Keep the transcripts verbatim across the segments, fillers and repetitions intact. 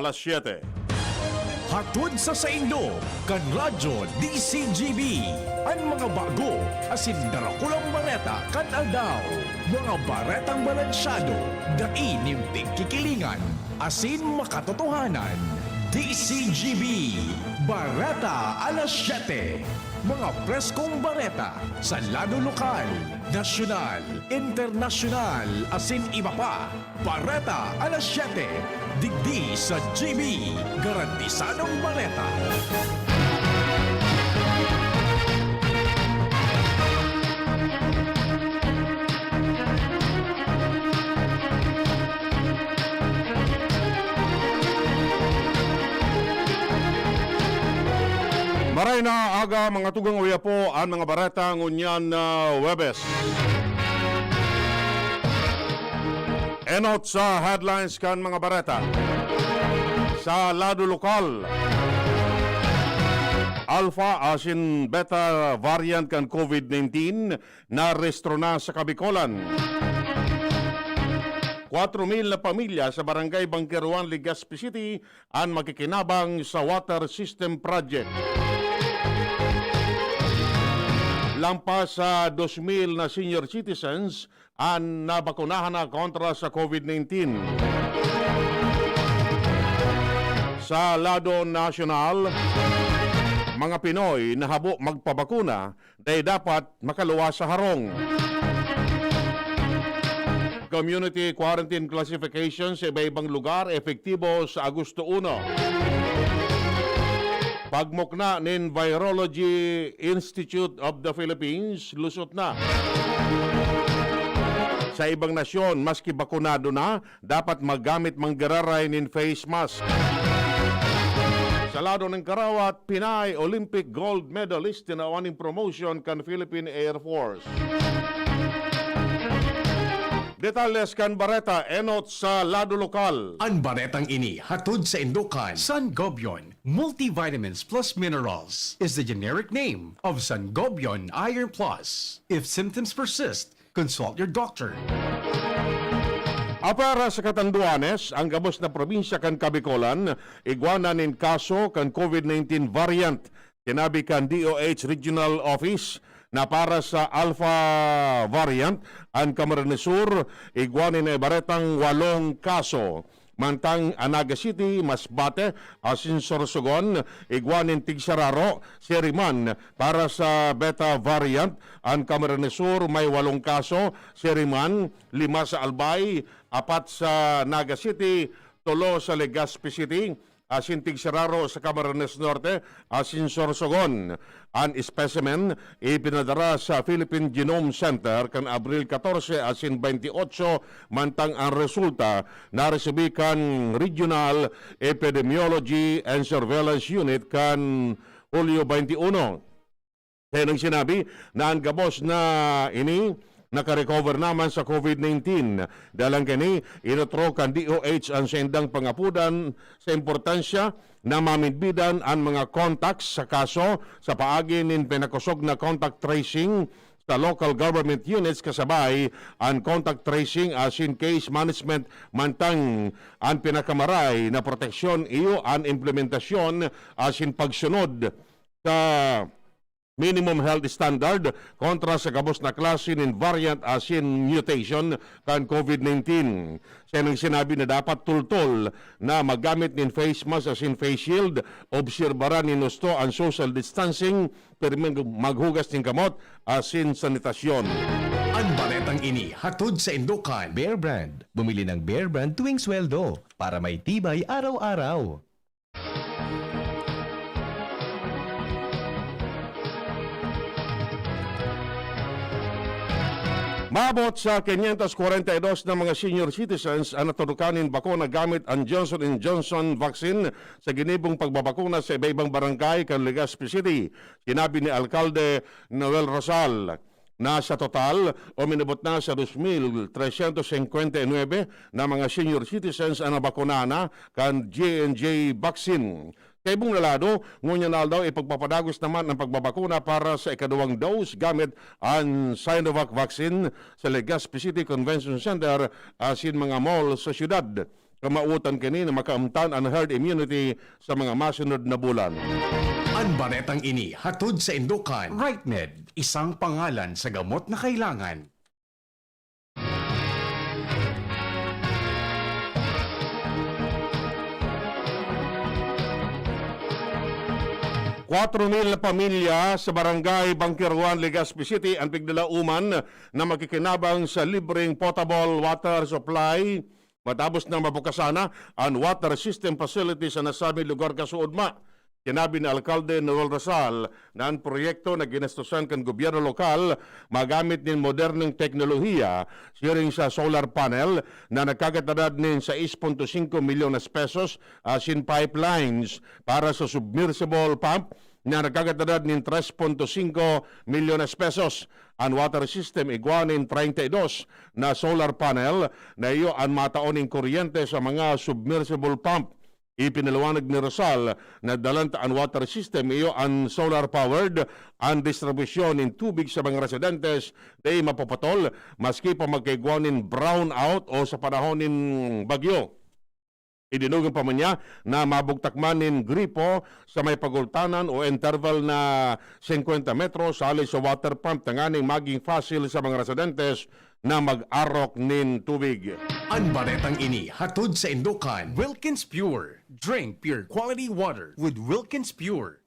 alas siyete. Hatod sa saindo, kan Radyo D C G B, an mga bago asin darakulang bareta kan aldaw. Mga baretang balansyado, dai nin pigkikilingan, asin makatotohanan. D C G B, Bareta alas siyete. Mga preskong bareta sa lado lokal, nasyonal, internasyonal, asin iba pa. Bareta alas siyete, digdi sa G B, garantisadong bareta. Maray na aga, mga tugang, uya po an mga bareta ngunyan na Huwebes. Enot sa headlines kan mga bareta. Sa lado lokal, Alpha asin Beta variant kan COVID nineteen narehistro na sa Kabikolan. Kwatro mil na pamilya sa Barangay Bangkeruan, Legazpi City, an makikinabang sa water system project. Lampas sa dos mil na senior citizens an nabakunahan na kontra sa COVID nineteen. Sa lado nasyonal, mga Pinoy na habo magpabakuna dai dapat makaluwas sa harong. Community quarantine classification sa iba-ibang lugar epektibo sa Agosto uno. Pagmukna nin Virology Institute of the Philippines, lusot na. Sa ibang nasyon, maski bakunado na, dapat maggamit manggararay nin face mask. Sa lado nin karawat, Pinay Olympic gold medalist tinawan nin promotion kan Philippine Air Force. Detalles kan bareta, enot sa lado lokal. An baretang ini hatod saindo kan Sangobion Multivitamins Plus Minerals is the generic name of Sangobion Iron Plus. If symptoms persist, consult your doctor. Apara sa katanduanes, an gabos na probinsya kan Kabikolan igwa na nin kaso kan COVID nineteen variant. Sinabi kan D O H Regional Office na para sa Alpha variant, an Camarines Sur igwa nin naibaretang walong kaso. Mantang an Naga City, Masbate asin Sorsogon igwa nin tigsararo, siring man para sa Beta variant. An Camarines Sur may walong kaso, siring man lima sa Albay, apat sa Naga City, tolo sa Legazpi City, asin tigsararo sa Camarines Norte asin Sorsogon. An specimen ipinadara sa Philippine Genome Center kan Abril katorse asin bente otso, mantang an resulta naresibi kan Regional Epidemiology and Surveillance Unit kan Hulyo bente uno. Kaya nang sinabi na an gabos na ini nakarecover naman sa COVID nineteen. Dalang kani, inotro kan D O H an saindang pangapodan sa importansya na mamidbidan an mga contacts sa kaso sa paagi nin pinakosog na contact tracing sa local government units, kasabay an contact tracing asin case management, mantang an pinakamaray na proteksyon iyo an implementasyon asin pagsunod sa minimum health standard kontra sa gabos na klase nin variant asin mutation kan COVID nineteen. Siya nang sinabi na dapat tultol na maggamit nin face mask asin face shield, obserbaran nin husto an social distancing, pirmi maghugas nin kamot asin sanitasyon. An baretang ini hatod saindo kan Bear Brand. Bumili ng Bear Brand tuwing sweldo para may tibay araw-araw. Maabot sa quinientos kwarenta y dos na mga senior citizens an naturukan nin bakuna gamit an Johnson and Johnson vaccine sa ginibong pagbabakuna sa iba-ibang barangay kan Legazpi City. Sinabi ni Alkalde Noel Rosal na sa total, uminabot na sa dos mil tresyentos singkwenta y nuebe na mga senior citizens an nabakunahan na kan J and J vaccine. Sa ibong na lado, ngunyan na aldaw, ipagpapadagos naman ang pagbabakuna para sa ikaduwang dose gamit ang Sinovac vaccine sa Legazpi City Convention Center asin mga mall sa syudad. Kamawotan kini na makaamtan an herd immunity sa mga masunod na bulan. An baretang ini hatod sa indukan Rightmed, isang pangalan sa gamot na kailangan. Kwatro mil na pamilya sa Barangay Bangkiruan, Legazpi City, an pigdalaoman na makikinabang sa libreng potable water supply matapos na mabukasan na an water system facility sa nasabing lugar kasuodma. Sinabi ni Alkalde Noel Rosal na an proyekto na ginastosan kan gobyerno lokal magamit nin modernong teknolohiya, siring sa solar panel na nagkakatadad nin sais punto singko milyones pesos asin pipelines para sa submersible pump na nagkakatadad nin tres punto singko milyones pesos. An water system igwa nin treinta y dos na solar panel na iyo an matao nin kuryente sa mga submersible pump. Ipinaliwanag ni Rosal na dalan ta an water system iyo an solar powered, an distribusyon nin tubig sa mga residentes dai mapaputol maski pa magkaigwa nin brownout o sa panahon nin bagyo. Idinugang pa man niya na mabugtak man nin gripo sa may pagultanan o interval na singkwenta metros hale sa water pump tanganing maging fasil sa mga residentes na mag-arok nin tubig. An baretang ini hatod sa indukan Wilkins Pure. Drink pure quality water with Wilkins Pure.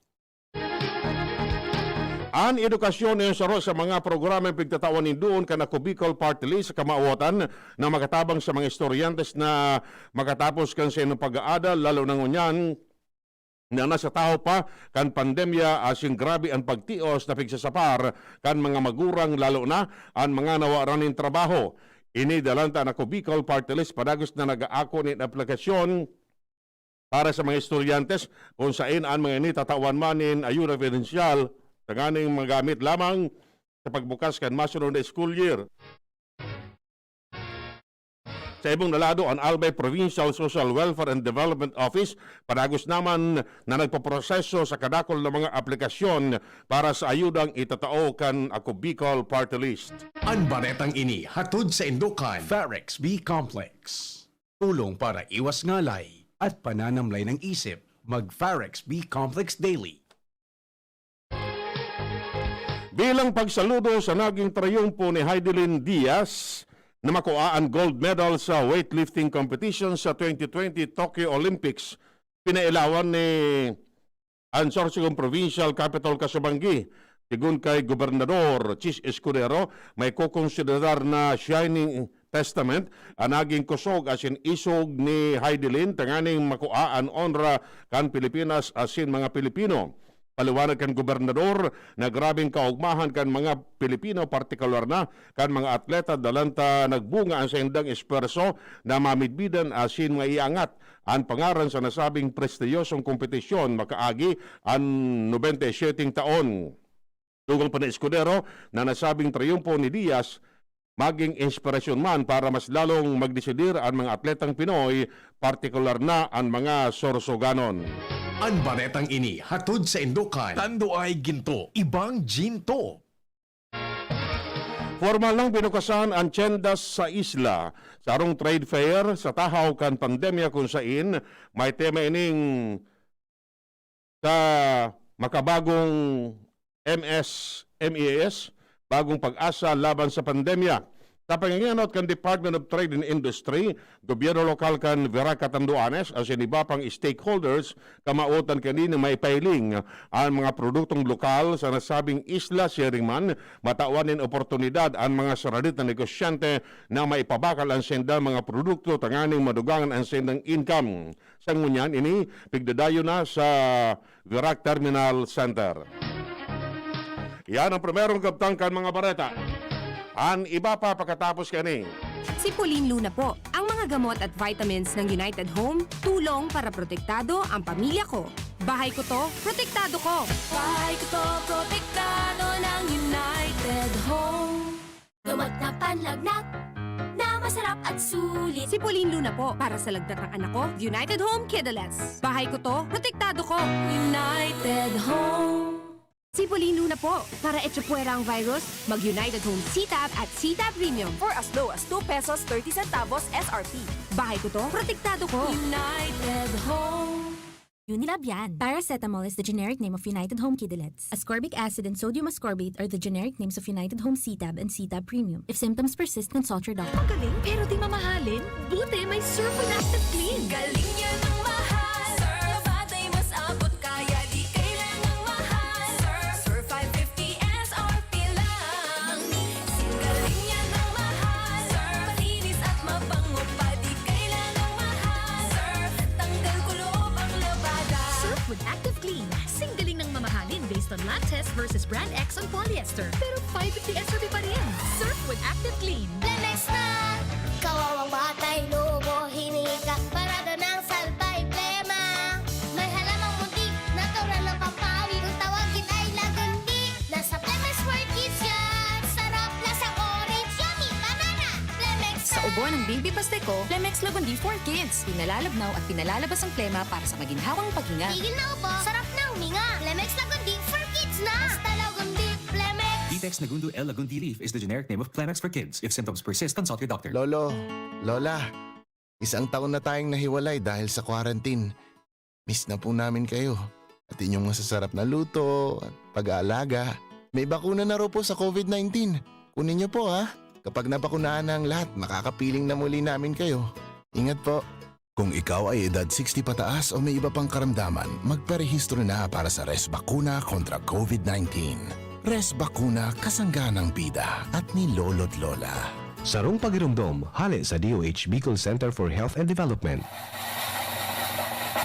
An edukasyon na saro sa mga programang pigtatawan nin duon kan Ako Bicol Party List sa kamawotan na makatabang sa mga estudyante na makatapos kan saindong pag-aadal, lalo na ngunyan na nasa tahaw pa kan pandemya asin grabe an pagtios na pigsasapar kan mga magurang, lalo na an mga nawaran nin trabaho. Ini dalan ta an Ako Bicol Party List padagos na nag-aako nin aplikasyon para sa mga estudyante, kun saen an mga ini tatawan man nin ayuda pinansyal tanganing magamit lamang sa pagbukas kan masunod na school year. Sa ibong na lado, an Albay Provincial Social Welfare and Development Office padagos naman na nagpoproseso sa kadakul na mga aplikasyon para sa ayudang itatao kan Ako Bicol Party List. An baretang ini hatod sa indukan Farex B Complex. Tulong para iwas ngalay at pananamlay ng isip, mag Farex B Complex Daily. Bilang pagsaludo sa naging triyumpo ni Heidelin Diaz na makua an gold medal sa weightlifting competition sa twenty twenty Tokyo Olympics, pinailawan ni an Sorsogon Provincial Capital Kasubanggi. Sigon kay Gobernador Chiz Escudero, may kokonsiderar na shining testament an naging kusog asin isog ni Heidelin tanganing makua an onra kan Pilipinas asin mga Pilipino. Paliwanag kan gobernador na grabeng kaogmahan kan mga Pilipino, partikular na kan mga atleta, dalan ta nagbunga an saindang esfuerso na mamidbidan asin maiangat an pangaran sa nasabing prestiyosong kompetisyon makaagi an nobenta y siyete taon. Dugang pa ni Escudero na nasabing triyumpo ni Diaz magin inspirasyon man para mas lalong magdesidir an mga atletang Pinoy, partikular na an mga Sorsoganon. An baretang ini hatod sa indukan Tanduay Ginto, Ibang Ginto. Formal nang binukasan an tyendas sa isla, sarong trade fair sa tahaw kan pandemya kun sain may tema ining sa makabagong M S M E A S, Bagong Pag-asa laban sa pandemya. Sa pangingenot kan Department of Trade and Industry, gobyerno lokal kan Virac, Catanduanes, asin iba pang stakeholders, kamawotan kani na maipahiling an mga produktong lokal sa nasabing isla, siring man, matawan nin oportunidad an mga saradit na negosyante na maipabakal an saindang mga produkto tanganing madugangan an saindang income. Sa ngunyan ini, pigdadayon na sa Virac Terminal Center. Yan ang primerong kabtang kan mga bareta. An iba pa pakatapos kani. Sipulin Luna po, ang mga gamot at vitamins ng United Home, tulong para protektado ang pamilya ko. Bahay ko to, protektado ko. Bahay ko to, protektado ng United Home. Gamot na panlagnat na masarap at sulit. Sipulin Luna po para sa lagnat ng anak ko, United Home Kidalets. Bahay ko to, protektado ko. United Home. Sipolino na po! Para echa puwera ang virus, mag-United Home C-Tab at C-Tab Premium. For as low as two pesos thirty centavos S R P. Bahay ko to, protektado ko! United Home. Unilab yan. Paracetamol is the generic name of United Home Kidilets. Ascorbic acid and sodium ascorbate are the generic names of United Home C-Tab and C-Tab Premium. If symptoms persist, consult your doctor. Magaling pero di mamahalin? Buti may Surf with Active Clean. Galing niya ng mahal. Surf. Labada ay mas abot kaya di kailangang mahal. Surf. Surf five fifty S R P lang. Galing niya ng mahal. Surf. Malinis at mabango pa di kailangang mahal. Surf. Tanggal kuloob ang labada. Surf with Active Clean. Singgaling ng mamahalin based on lab test versus brand X on polyester. Pero five fifty S R P pa rin. Surf with Active Clean. Lemex na! Kawawang batay, lobo, hiningi ka, parado ng salbay, plema. May halamang munti, natural ng pampawi, kung tawagin ay lagundi. Nasa Lemex for Kids yan! Sarap, lasang orange, yummy, banana! Lemex Sa ubo ng baby Pasteco, Lemex Lagundi for Kids. Pinalalabnaw at pinalalabas ang plema para sa maginhawang paghinga. Tigil na ubo, sarap na huminga. Lemex Lagundi for Kids na! Basta Lagundi, Lemex! Detex Nagundu L Lagundi leaf is the generic name of Plemex for kids. If symptoms persist, consult your doctor. Lolo, Lola, isang taon na tayong nahiwalay dahil sa quarantine. Miss na po namin kayo. At inyong masasarap na luto, at pag-aalaga. May bakuna na raw po sa COVID nineteen. Kunin niyo po ha. Kapag nabakunahan na ang lahat, makakapiling na muli namin kayo. Ingat po. Kung ikaw ay edad sixty pataas o may iba pang karamdaman, magparehistro na para sa Res Bakuna kontra COVID nineteen. Res Bakuna, kasangga ng bida at ni Lolo't Lola. Sarong pagiromdom, hale sa D O H Bicol Center for Health and Development.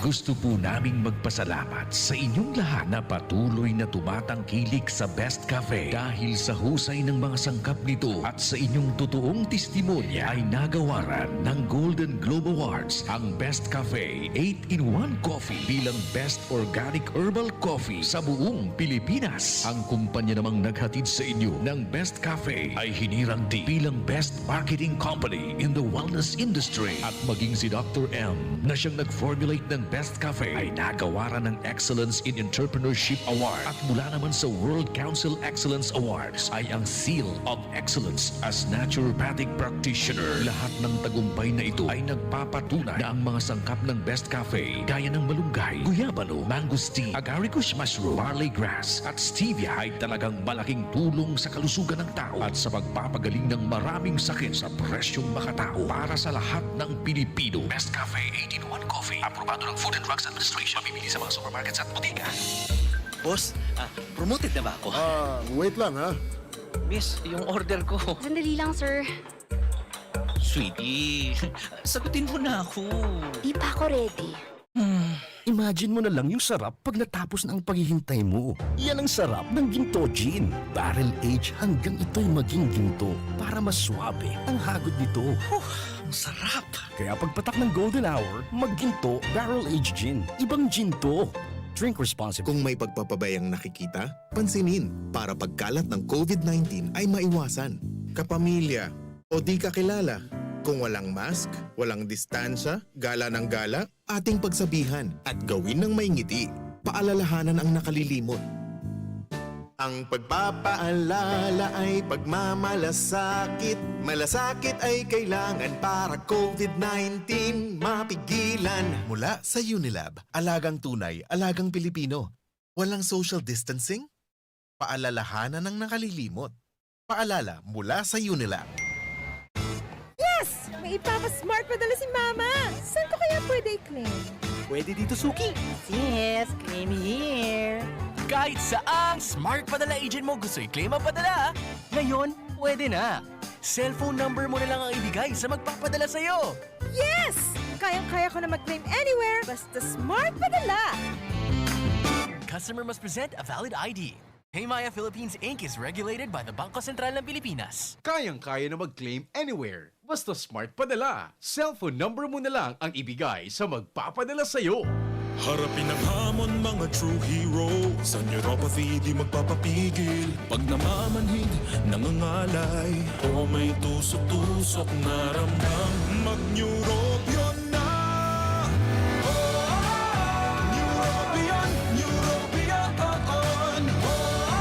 Gusto po naming magpasalamat sa inyong lahat na patuloy na tumatangkilik sa Best Cafe. Dahil sa husay ng mga sangkap nito at sa inyong totoong testimonya ay nagawaran ng Golden Globe Awards ang Best Cafe eight-in-one Coffee bilang Best Organic Herbal Coffee sa buong Pilipinas. Ang kumpanya namang naghatid sa inyo ng Best Cafe ay hinirang din bilang Best Marketing Company in the Wellness Industry. At maging si Doctor M na siyang nag-formulate ng Best Cafe ay nagawaran ng Excellence in Entrepreneurship Award at mula naman sa World Council Excellence Awards ay ang Seal of Excellence as Naturopathic Practitioner. Lahat ng tagumpay na ito ay nagpapatunay na ang mga sangkap ng Best Cafe gaya ng malunggay, guyabano, mangosteen, agaricus mushroom, barley grass at stevia ay talagang malaking tulong sa kalusugan ng tao at sa pagpapagaling ng maraming sakit sa presyong makatao para sa lahat ng Pilipino. Best Cafe eight-in-one Coffee, aprobado ng Food and Drugs Administration, mabibili sa mga supermarkets at bodega. Boss, ah, promoted na ba ako? Ah, wait lang ha. Miss, yung order ko. Sandali lang, sir. Sweetie, sagutin mo na ako. Di pa ako ready. Imagine mo na lang yung sarap pag natapos na ang paghihintay mo. Yan ang sarap ng Ginto Gin. Barrel age hanggang ito'y maging ginto para mas swabe ang hagod nito. Ang sarap! Kaya pagpatak ng golden hour, magginto barrel age gin. Ibang gin to. Drink responsibly. Kung may pagpapabayang nakikita, pansinin para pagkalat ng COVID nineteen ay maiwasan. Kapamilya o di kakilala, kung walang mask, walang distansya, gala ng gala, ating pagsabihan at gawin ng may ngiti. Paalalahanan ang nakalilimot. Ang pagpapaalala ay pagmamalasakit. Malasakit ay kailangan para COVID nineteen mapigilan. Mula sa Unilab, alagang tunay, alagang Pilipino. Walang social distancing? Paalalahanan ng nakalilimot. Paalala mula sa Unilab. Yes! May ipapa-smart padala si Mama! Saan ko kaya pwede i-claim? Pwede dito, Suki. Yes, claim here. Kahit saang smart padala agent mo gusto i-claim ang padala, ngayon pwede na. Cellphone number mo na lang ang ibigay sa magpapadala sa'yo. Yes! Kayang-kaya ko na mag-claim anywhere basta smart padala! Customer must present a valid I D. Paymaya Philippines Inc is regulated by the Bangko Sentral ng Pilipinas. Kayang-kaya na mag-claim anywhere. Basta smart padala. Cellphone number mo na lang ang ibigay sa magpapadala sa'yo. Harapin ang hamon, mga true hero. Sa neuropathy, di magpapapigil. Pag namamanhid, nangangalay, o may tusok-tusok na ramdam, mag-Neurobion na! Oh, Neurobion, Neurobion, oh, oh.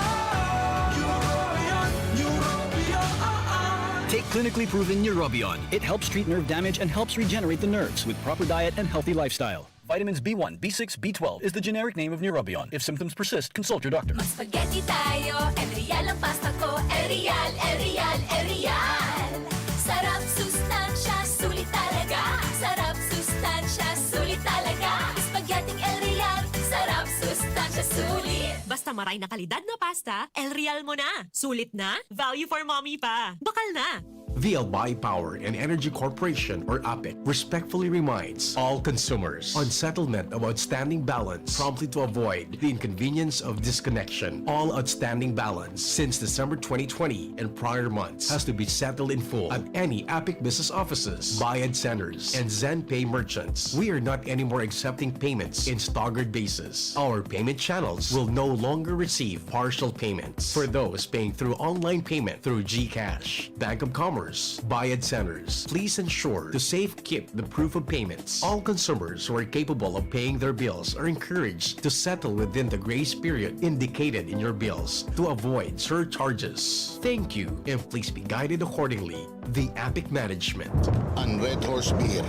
Clinically proven Neurobion. It helps treat nerve damage and helps regenerate the nerves with proper diet and healthy lifestyle. Vitamins B one, B six, B twelve is the generic name of Neurobion. If symptoms persist, consult your doctor. Mag-spaghetti tayo, El Real ang pasta ko. El Real, El Real, El Real. Sarap, sustansya, sulit talaga. Sarap, sustansya, sulit talaga. Spaghetti El Real. Sarap, sustansya, sulit. Basta maray na kalidad na pasta, El Real mo na. Sulit na, value for mommy pa. Bakal na! The Albay Power and Energy Corporation, or APEC, respectfully reminds all consumers on settlement of outstanding balance promptly to avoid the inconvenience of disconnection. All outstanding balance since December twenty twenty and prior months has to be settled in full at any APEC business offices, Bayad Centers, and ZenPay merchants. We are not anymore accepting payments in staggered basis. Our payment channels will no longer receive partial payments for those paying through online payment through GCash, Bank of Commerce, Bayad Centers. Please ensure to safekeep the proof of payments. All consumers who are capable of paying their bills are encouraged to settle within the grace period indicated in your bills to avoid surcharges. Thank you, and please be guided accordingly. The APEC Management. An Red Horse Beer,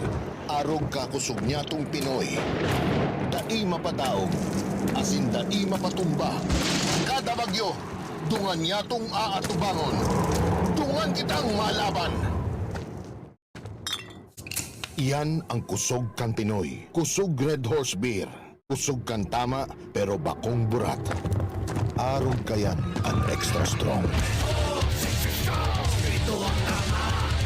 arog ka kusog nyatong Pinoy. Dai mapadaog, asin dai mapatumba. Kada bagyo, dungan nyatong aatubangon. Dungan kitang malaban. Iyan ang kusog kan Pinoy. Kusog Red Horse Beer. Kusog kan tama, pero bakong burat. Arog kayan an extra strong.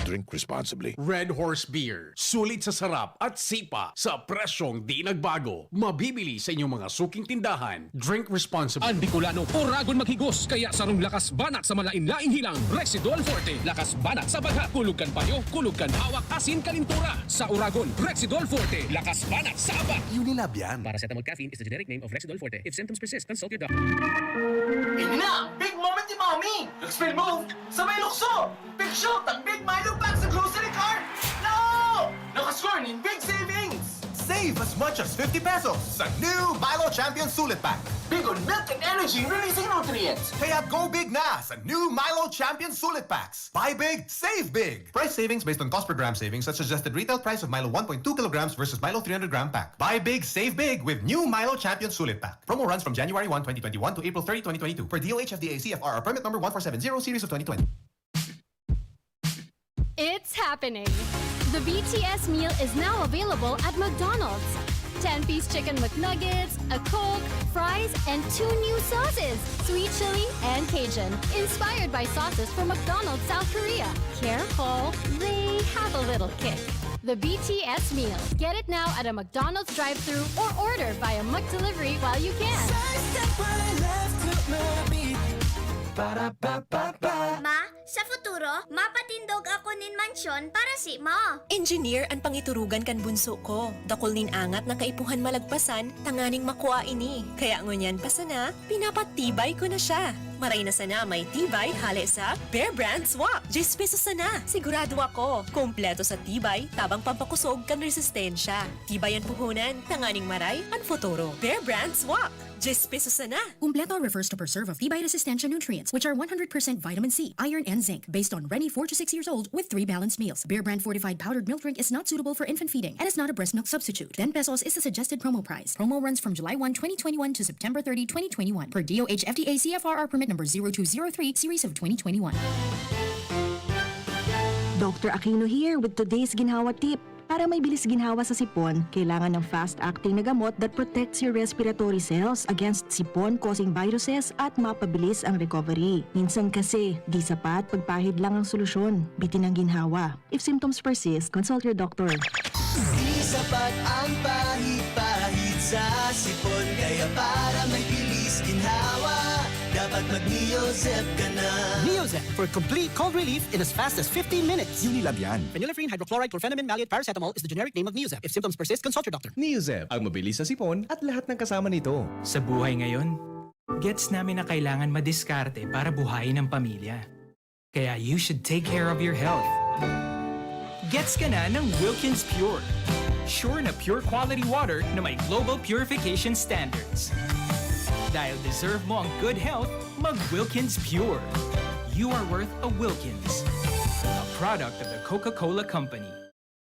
Drink responsibly. Red Horse Beer. Sulit sa sarap at sipa sa presyong di nagbago. Mabibili sa inyong mga suking tindahan. Drink responsibly. An Bicolano, oragon maghigos, kaya sarong lakas banat sa malain-laing hilang, Rexidol Forte. Lakas banat sa bagha, kulog kan payo, kulog kan hawak, asin kalintura. Sa oragon, Rexidol Forte. Lakas banat sa aba. Unilab yan. Paracetamol caffeine is the generic name of Rexidol Forte. If symptoms persist, consult your doctor. Ini na ang big moment ni Mommy! Nag-spin move, sabay lukso! Big shot ang Big Milo Pack sa grocery cart! No! Nakascore nin big savings! Save as much as fifty pesos sa new Milo Champion Sulit Pack. Big on milk and energy releasing nutrients. Kaya go big na sa new Milo Champion Sulit Packs. Buy big, save big. Price savings based on cost per gram savings at suggested retail price of Milo one point two kilograms versus Milo three hundred gram pack. Buy big, save big with new Milo Champion Sulit Pack. Promo runs from January one, twenty twenty-one to April thirty, twenty twenty-two, per D O H F D A C F R R permit number one four seven zero series of twenty twenty. It's happening! The B T S meal is now available at McDonald's. Ten-piece chicken McNuggets, a Coke, fries, and two new sauces, sweet chili and Cajun, inspired by sauces from McDonald's South Korea. Careful, they have a little kick. The B T S meal. Get it now at a McDonald's drive-thru or order via McDelivery while you can. Sa isang left to my beat. Para pa pa pa. Ma, sa futuro, mapatindog ako nin mansyon para simo. Engineer an pangiturugan kan bunso ko. Dakul nin angat na kaipuhan malagpasan tanganing makua ini. Kaya ngunyan pa sana, pinapatibay ko na siya. Maray na sana may tibay hale sa Bear Brand Swak. Diyes pesos sana. Sigurado ako, kompleto sa tibay, tabang pampakusog kan resistensya. Tibay an puhunan, tanganing maray an futuro. Bear Brand Swak. Diyes pesos sana. Kumpleto refers to preserve of tibay resistensya nutrients, which are one hundred percent vitamin C, iron, and zinc, based on Reni four to six years old with three balanced meals. Bear Brand fortified powdered milk drink is not suitable for infant feeding and is not a breast milk substitute. Ten pesos is the suggested promo price. Promo runs from July one, twenty twenty-one to September thirty, twenty twenty-one, per D O H F D A C F R R permit number zero two zero three, series of twenty twenty-one. Doctor Aquino here with today's Ginhawa Tip. Para may bilis ginhawa sa sipon, kailangan ng fast-acting na gamot that protects your respiratory cells against sipon-causing viruses at mapabilis ang recovery. Minsan kasi, di sapat pagpahid lang ang solusyon. Bitin ang ginhawa. If symptoms persist, consult your doctor. Di sapat ang pahid-pahid sa sipon, kaya para may bilis ginhawa, dapat mag-Neozep ka na. Neozep for complete cold relief in as fast as fifteen minutes. Unilab yan. Phenylephrine, hydrochloride, chlorphenamine, maleate, paracetamol is the generic name of Neozep. If symptoms persist, consult your doctor. Neozep, ang mabilis sa sipon at lahat ng kasama nito. Sa buhay ngayon, gets namin na kailangan madiskarte para buhayin ang pamilya. Kaya you should take care of your health. Gets ka na ng Wilkins Pure. Sure na pure quality water na may global purification standards. Dahil deserve mo ang good health, mag Wilkins Pure. You are worth a Wilkins. A product of the Coca-Cola Company.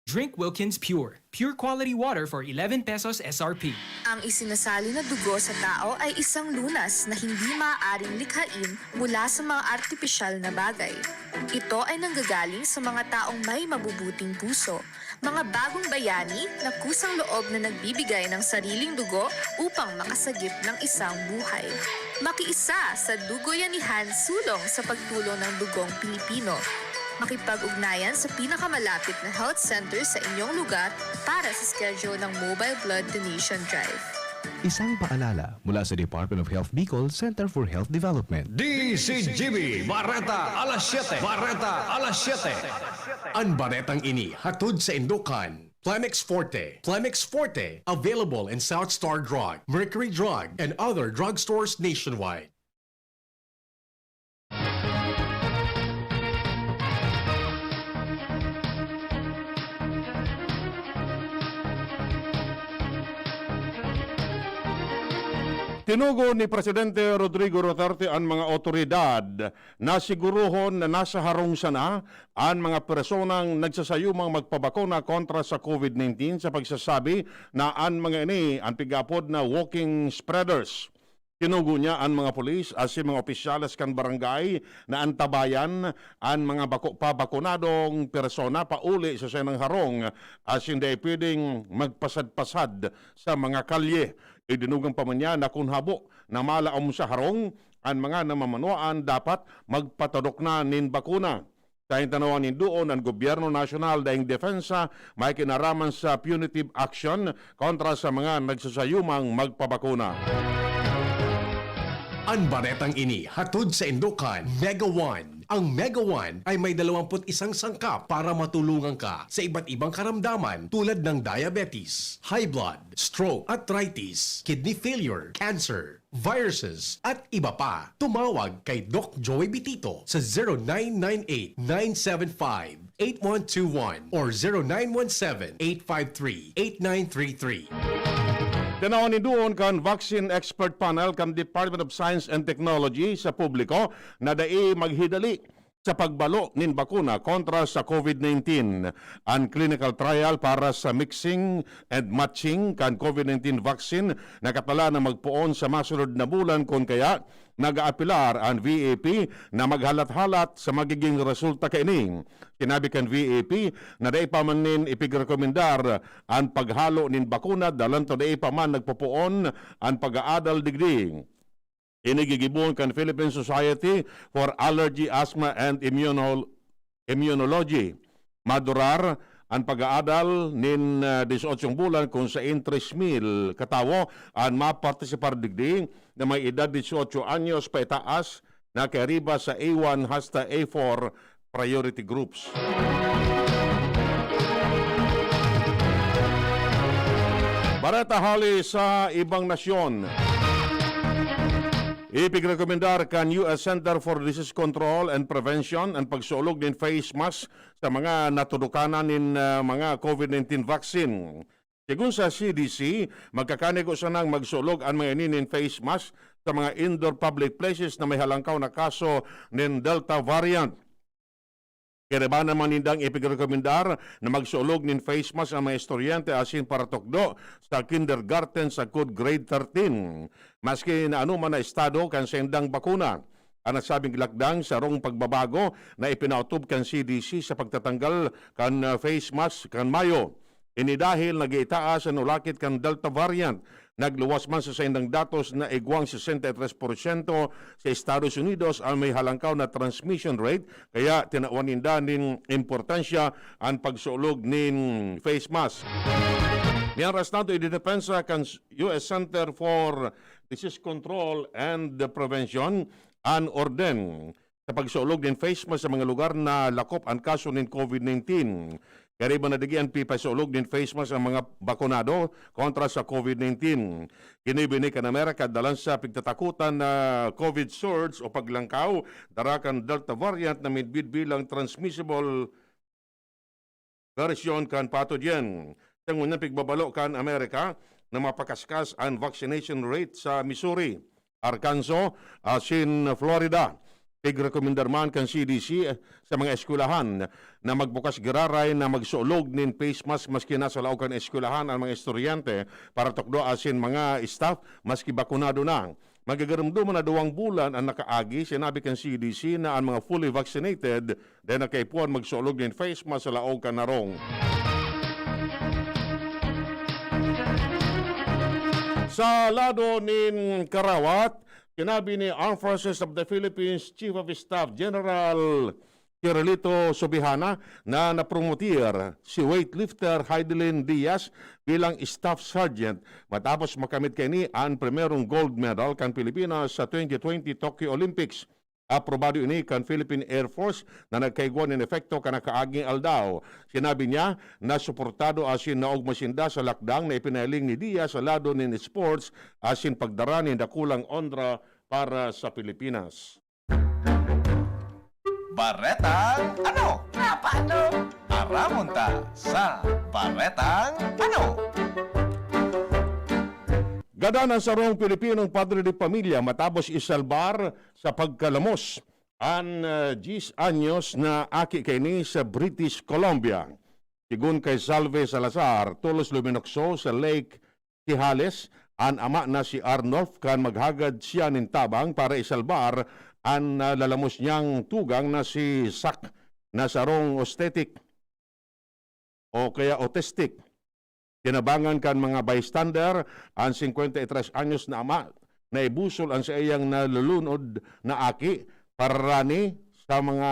Drink Wilkins Pure, pure quality water for eleven pesos S R P. Ang isinasali na dugo sa tao ay isang lunas na hindi maaaring likhain mula sa mga artipisyal na bagay. Ito ay nanggagaling sa mga taong may mabubuting puso, mga bagong bayani na kusang loob na nagbibigay ng sariling dugo upang makasagip ng isang buhay. Makiisa sa Dugoyanihan sulong sa pagtulong ng dugong Pilipino. Makipag-ugnayan sa pinakamalapit na health center sa inyong lugar para sa schedule ng Mobile Blood Donation Drive. Isang paalala mula sa Department of Health Bicol Center for Health Development. D C G B, Bareta alas siyete. Bareta alas siyete. An baretang ini hatod sa indokan Plemex Forte. Plemex Forte, available in South Star Drug, Mercury Drug, and other drugstores nationwide. Tinugon ni Presidente Rodrigo Duterte an mga awtoridad na siguruhon na nasa harong sana an mga personang nagsasayumang magpabakuna kontra sa COVID nineteen sa pagsasabi na an mga ini an pig-aapod na walking spreaders. Tinugo niya an mga pulis asin mga opisyales kan barangay na antabayan an mga bako pa bakunadong persona pauli sa saindang harong asin dai pwedeng magpasad-pasad sa mga kalye. Idinugang pa man niya na kun habo na malaom sa harong an mga namamanwaan, dapat magpatadok na nin bakuna. Sa tanawan nin duon, an gobyerno nasyonal daing depensa may kinaraman sa punitive action kontra sa mga nagsasayumang magpabakuna. An baretang ini hatod sa indokan Mega One. Ang Mega One ay may dalawampu't isang sangkap para matulungan ka sa iba't ibang karamdaman tulad ng diabetes, high blood, stroke, arthritis, kidney failure, cancer, viruses, at iba pa. Tumawag kay Doc Joey Bitito sa zero nine nine eight, nine seven five, eight one two one or zero nine one seven, eight five three, eight nine three three. Tanawan nin duon kan Vaccine Expert Panel kan Department of Science and Technology sa publiko na dai maghidali sa pagbalo nin bakuna kontra sa COVID nineteen. An clinical trial para sa mixing and matching kan COVID nineteen vaccine nakatala na magpoon sa masunod na bulan, kun kaya nag-aapelar an V A P na maghalat-halat sa magiging resulta kaini. Sinabi kan V A P na dai pa man nin ipigrekomendar an paghalo nin bakuna dalan ta dai pa man nagpopoon an pag-aadal digdi. Ini gigibohon kan Philippine Society for Allergy, Asthma and Immunol- Immunology. Madurar an pag-aadal nin ah, dieciocho bulan, kun sain tres mil ka tawo an mapartisipar digdi na may edad dieciocho anyos paitaas na kairiba sa A one hasta A four priority groups. Bareta hali sa ibang nasyon. Ipigrekomendar kan U S Center for Disease Control and Prevention an pagsulog nin face mask sa mga natudukanan nin ah, mga COVID nineteen vaccine. Segun sa C D C, magkakanigo sanang magsulog an mga ini nin face mask sa mga indoor public places na may halangkaw na kaso nin Delta variant. Kaiba naman nindang ipigrekomendar na magsulog nin face mask ang mga estudyante asin paratukdo sa kindergarten sagkod grade thirteen, maski na anoman na estado kan saindang bakuna. An nasabing lakdang sarong pagbabago na ipinaotob kan C D C sa pagtatanggal kan ah, face mask kan Mayo. Ini dahil nag-iitaas an ulakit kan Delta variant. Nagluwas man sa saindang datos na igwang sesenta y tres porsyento sa Estados Unidos an may halangkaw na transmission rate, kaya tinawan ninda nin importansya an pagsulog nin face mask. Mientras tanto, ididepensa kan U S Center for Disease Control and Prevention an orden sa pagsulog nin face mask sa mga lugar na lakop an kaso nin COVID nineteen. Kaiba na digdi an pipasulog nin face mask ang mga bakunado kontra sa COVID nineteen. Ginibo ini kan Amerika dalan sa pigtatakotan na COVID surge o paglangkaw dara kan Delta variant na midbid bilang transmissible bersyon kan pathogen. Sa ngunyan pigbabalo kan Amerika na mapakaskas an vaccination rate sa Missouri, Arkansas, asin Florida. Pigrekomendar man kan C D C sa mga eskwelahan na magbukas giraray na magsulog nin face mask maski nasa laog kan eskwelahan an mga estudyante, paratukdo asin mga staff maski bakunado na. Magagarumdom na duwang bulan an nakaagi, sinabi kan C D C na an mga fully vaccinated dai na kaipuhan magsulog nin face mask sa laog kan harong. Sa lado nin karawat, sinabi ni Armed Forces of the Philippines Chief of Staff General Chirolito Subihana na napromotir si weightlifter Heidelin Diaz bilang Staff Sergeant matapos makamit kaini an primerong gold medal kan Pilipinas sa twenty twenty Tokyo Olympics. Aprobado ini kan Philippine Air Force na nagkaigwa nin epekto kan nakaaging aldaw. Sinabi niya na suportado asin naogma sinda sa lakdang na ipinahiling ni Diaz sa lado nin sports asin pagdara nin dakulang onra para sa Pilipinas. Baretang ano? Napano? Aramon ta sa Baretang ano? Gadan an sarong Pilipinong padre de pamilya matapos isalbar sa pagkalamos an, ah, diyes anyos na aki kaini sa British Columbia. Sigon kay Salve Salazar, tolos luminukso sa Lake Quijalas an ama na si Arnulf kan maghagad siya nin tabang para isalbar an, ah, lalamos niyang tugang na si Sak na sarong aesthetic o kaya autistic. Tinabangan kan mga bystander an singkwenta y tres anyos na ama na ibusol an saiyang nalulunod na aki pararani sa mga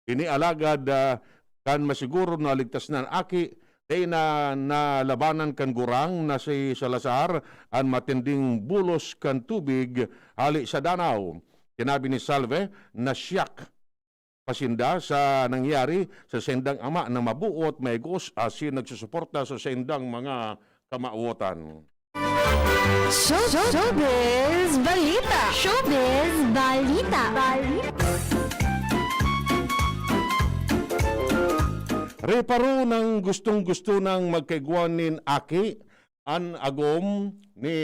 ini, alagad, ah, kan masiguro na ligtas na an aki, dai na nalabanan kan gurang na si Salazar an matinding bulos kan tubig hale sa danaw. Sinabi ni Salve na siyak pa sinda sa nangyari sa saindang ama na mabuot, maigos asin nagsusuporta sa saindang mga kamawotan. Show, showbiz balita. Showbiz balita. Balita. Reparo nang gustong-gusto nang magkaigwa nin aki an agom ni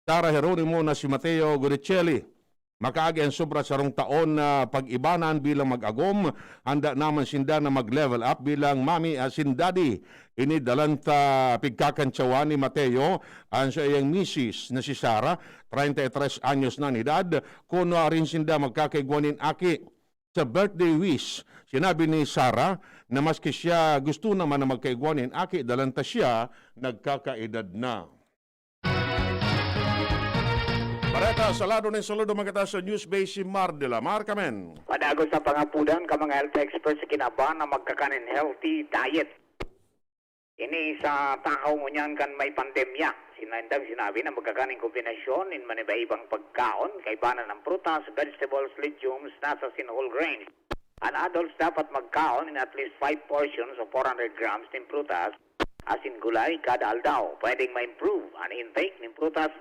Sara Jeronimo na si Mateo Guricelli. Makaagi an sobra sarong taon na pag-ibanan bilang mag-agom, handa naman sinda na mag-level up bilang mami asin daddy. Ini dalan ta pigkakantsawan ni Mateo an saiyang misis na si Sara, treinta y tres anyos na an edad, kun nuarin sinda magkakaigwa nin aki. Sa birthday wish, sinabi ni Sara na maski siya gusto naman na magkaigwa nin aki, dalan ta siya nagkakaedad na. Bareta sa lado nin saludo, magkata sa News Base si Mar de la Mar, kamen. Padagos na pangapudan kan mga health experts sa kinaban na magkakan nin healthy diet. Ini sa tahaw ngunyan kan may pandemya. Sinandang sinabi na magkakan nin kombinasyon nin maniba-ibang pagkaon, kaibanan ang prutas, vegetables, legumes, nuts asin whole grains. An adults dapat magkaon nin at least five portions o four hundred grams nin prutas asin gulay kada aldaw. Pwedeng ma-improve an intake nin prutas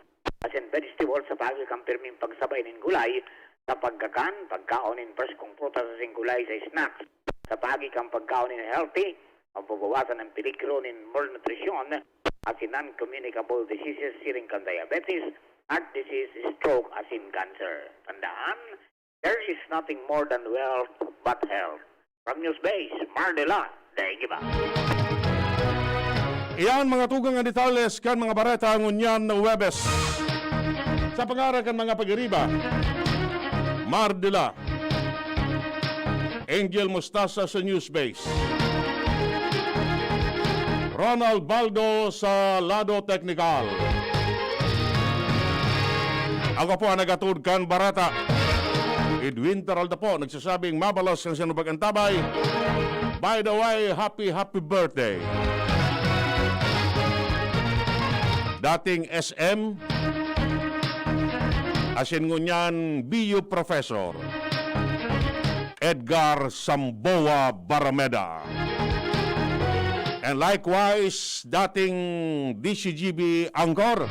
asin vegetables sa paagi kan pirming pagsabay nin gulay sa pagkakan, pagkaon nin preskong prutas asin gulay sa snacks. Sa paagi kan pagkaon nin healthy, mababawasan an peligro nin malnutrisyon asin non-communicable diseases siring kan diabetes, heart disease, stroke asin cancer. Tandaan, there is nothing more than wealth but health. From News Base, Mar de la, daing iba. Iyan mga tugang an detalles kan mga bareta ngunyan na Huwebes. Sa pangaran kan mga pag-iriba, Mar de la, Angel Mustasa sa News Base. Ronald Baldo sa lado teknikal. Ako po ang naghatod kan bareta. Edwin Peralta po nagsasabing mabalos ang sinubag antabay. By the way, happy, happy birthday. Dating S M, asin ngunyan B U Professor Edgar Samboa Barrameda. And likewise, dating D C G B anchor.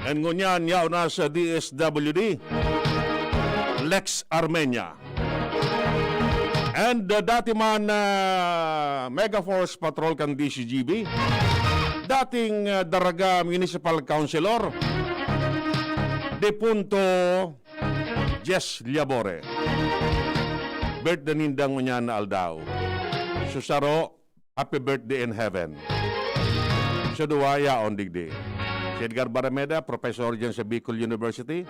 And ngunyan, yaon na sa D S W D, Lex Armenia. And, uh, dati man, uh, Mega Force Patrol kan D C G B, dating, uh, Daraga Municipal Councilor, Depunto Jess Liabore. Birthday ninda ngunyan na aldaw. Sa saro, happy birthday in heaven. Sa duwa, yaon digdi. Si Edgar Barameda, professor dyan sa Bicol University.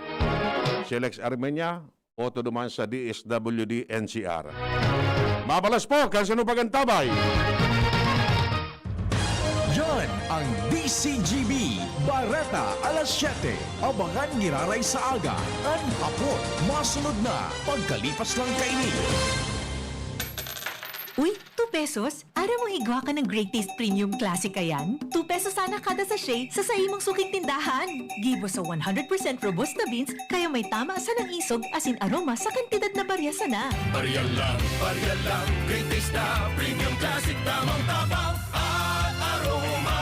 Si Alex Armenia, Otto duman sa D S W D N C R. Mabalas po, kan sano pag-antabay? Yan ang D C G B, Bareta alas siyete. Abangan giraray sa aga, an hapot, masunod na, pagkalipas lang kaini. Uy, two pesos? Aram mo igwa ka ng Great Taste Premium Classic kayan? Two pesos sana kada sachet sa saimong suking tindahan. Gibo sa one hundred percent robusta beans, kaya may tama sa ng isog asin aroma sa kantidad na barya sana. Barya lang, barya lang, Great Taste na Premium Classic, tamang tabang at aroma.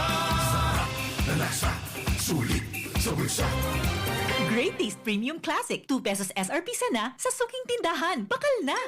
Sarap na lasa, sulit sa bulsa. Great Taste Premium Classic, two pesos S R P sana sa suking tindahan. Bakal na!